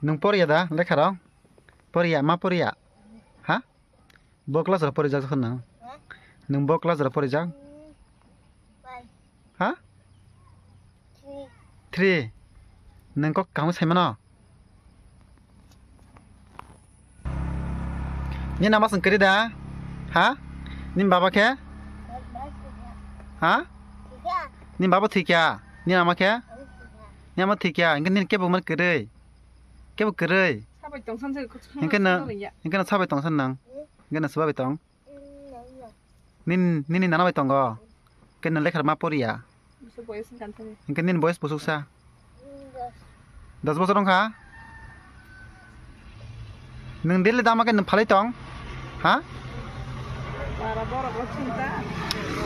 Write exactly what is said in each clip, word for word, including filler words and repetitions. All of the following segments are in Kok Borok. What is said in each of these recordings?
Nwng poriya da lekha rok? Poriya, ma poriya? Ha? Bo class rok porijak nwng? Nwng bo class rok porijak? Ha? Three. Nwng kok kaham sai mano? Nini nama swng kwrwi da? Ha? Nini baba khe? Ha? Nini baba thwikha? Nini ama khe? Nini ama thwikha? Hinkhe nini kebo man kwrwi? Kebo kwrwi? Hinkhe no, hinkhe no sabai tong san nang? Hinkhe no swbabai tong? Nini, nini nana bai tongo? Hinkhe no lekha ma poriya? Hinkhe nini boyes busuk sa? Dos bosor wngkha? Nwng daily dama khe nwng phalwi tong? Ha?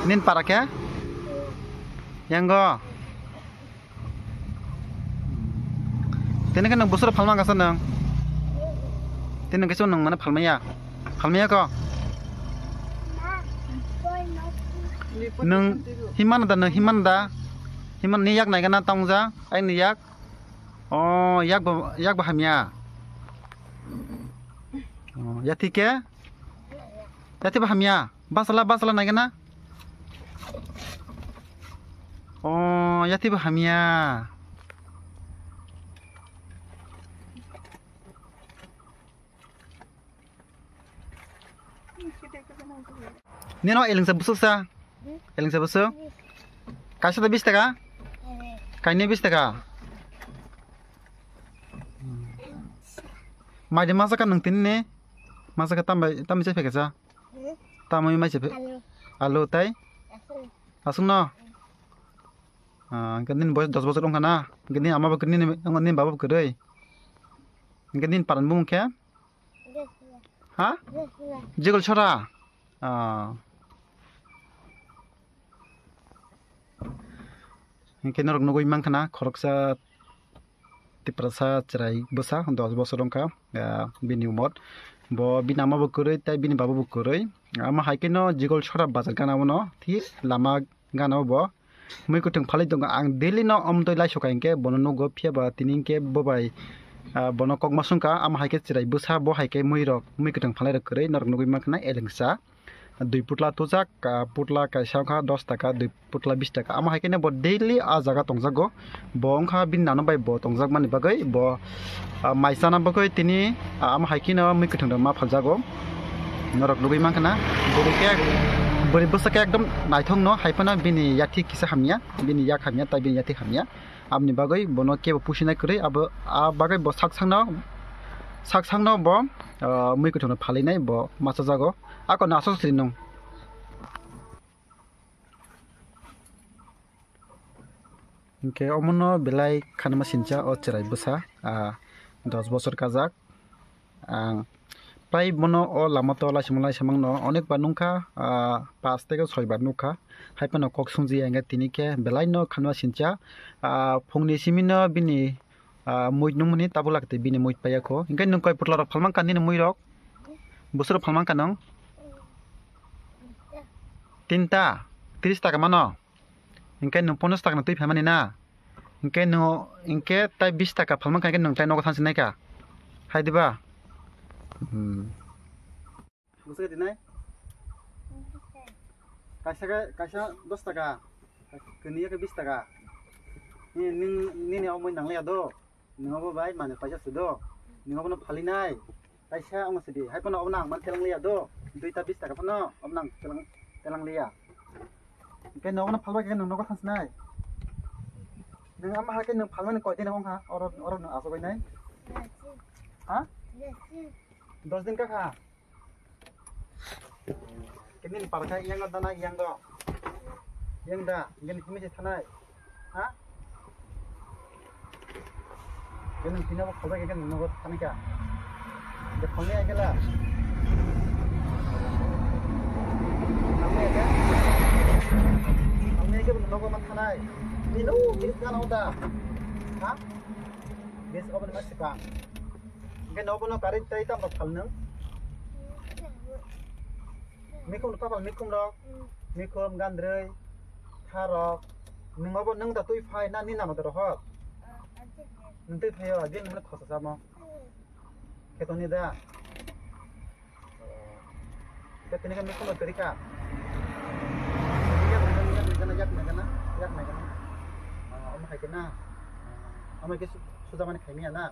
Nini para khe? Yango? Tini khe nwng busuro phalma kasa nwng? Tini khe nwng mane phalmaya? Phalmaya ko? Nwng himano da, nwng himano da? Himano ni yak naikhe na tongja? Aini yak? O, yak bo, yak bo hamya? O, yathi khe? Yathi bo hamya? Basala, basala naikhe na? O, yathi bo hamya. Nino elengsa busuk sa? Elengsa busuk? Kaisa da bis taka? Kainwi bis taka? Mai de masa ka nwng tini ne? Masa ka tambai, tambai se phekesa? Tamoi mai se phe-, alu tai? Aswk no? Ah, hinkhe nini boyes dos bosor wngkha na? Hinkhe nini ama bo kwrwi, nini, nini baba bo kwrwi? Hinkhe nini paran bumung khe? Ha? Jigol Sora? Ah. Hinkhe norok nugwi mankha na khoroksa Tiprasa chwrai bwsa dos bosor wngkha, ah, bini umor. Bo bini ama bo kwrwi tei bini baba bo kwrwi. Ama hai kheno Jigol Sora bazar gana bono thik lama gana o bo mui kwthwng phalwi tongo. Ang daily no omtwi laisokha hinkhe bono nugo, phiya ba tini hinkhe bo bai, ah, bono kokma swngkha. Ama hai khe chwrai bwsa, bo hai khe mui rok, mui kwthwng phalnai rok kwrwi norok nugwi mankha na elengsa. Dui putla tujak, ah, putla kaisa wngkha dos taka, dui putla bis taka. Amo hai kheno bo daily ah jaga tongjago. Bo wngkha bini nano bai bo tongjakmani bagwi bo, ah, mai chana bagwi tini, ah, amo hai kheno mui kwthwng rok ma phaljago. Norok nugwi mankha na bwrwi khe, bwrwi bwsa khe ekdom naithok no, hai phano bini yathi kisa hamya, bini yak hamya, tai bini yathi hamya. Aboni bagwi bono kebo pusinai kwrwi, abo, ah, bagwi bo sak sakno, sak sakno bo, ah, mui kwthwng rok phalinai bo machajago. Ako no aswk siri nung. Hinkhe omono belai khanma sincha o chwrai bwsa, ah, dos bosor kajak. Ang prai bono o lama to laisamung laisamungno onek bar nungkha, ah, pas tei soi bar nukha. Hai phano kok sungji ya hinkhe tini khe belai no khanma sincha, ah, phungni simi no bini, ah, mui nungmani tabuk lak twi bini mui paiya kho. Hinkhe nwng koi putla rok phalmang kha nini mui rok? Bwswk rok phalmang kha nwng? Tinta, tris taka mano? Hinkhe nwng ponchash taka no twi phaimani na? Hinkhe nwng, hinkhe tai bis taka phalmang kha, hinkhe nwng tai nogo thansi naikha. Hai diba? Hmm. Bwswk dinai? Kaisa khe, kaisa dos taka. Kwnwi khe bis taka. Ni, ning, nini omoi nangliya do. Nwng obo bai manwi kaisa se do. Nwng obono phalinai. Kaisa omo se di. Hai phano obono ang man telang liya do. Duita bis taka phano obono ang telang, telang liya. Hinkhe nwng obono phalbai khe nwng nogo thansinai. Nwng ama hai khe nwng phalmani koi din wng kha? Oro, oro nwng asogwi nai. Ha? Dos din ka kha? Kini ni parkha yang da na yang do. Yang da, yang kini se thanai. Ha? Kini pina bo khobai ke nogo thanai ka. De khone ya kela. Khone ya ke. Khone ya ke nogo ma thanai. Ni no, ni kana da. Ha? Gas oven ma sipang. Hinkhe nobono kari tei tamo phalnwng? Mikhum rok, kapal mikhum rok, mikhum, gandrwi, tharok. Nwng obo nwng da twi phai na nini nano da rohor? Nwng twi phaio, je nwng khosa samo. Khe tongni da. Khe tini khe mukhuno kwrwi kha. Yak nai gana, yak nai gana, yak nai gana, yak nai gana. Ah, omo hai khe na. Omo khe su-, suja mani khai manya na.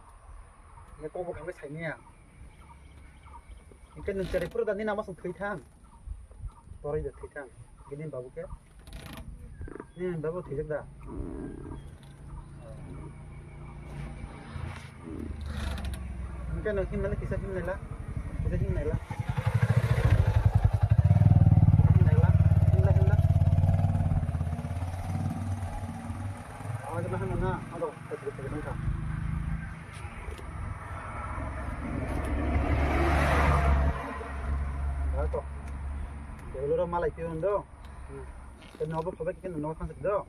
Khe kok bo khamwi sai manya. Hwnkhe nwng cherai phuru da nini ama chwng thwi thang. Toroi da thwi thang. Bini babu khe? Nini babu thwijak da? Hwnkhe nwng himnani kisa himnaila? Kisa himnaila? Himnaila? Himla, himla? Awa jana himna na? Ado, thwi thwi thwi thwi thwi. Bai to. Dewlo ro malai piyo ndo. Hmm. Tei nobo phabai khe nobo thangsi do.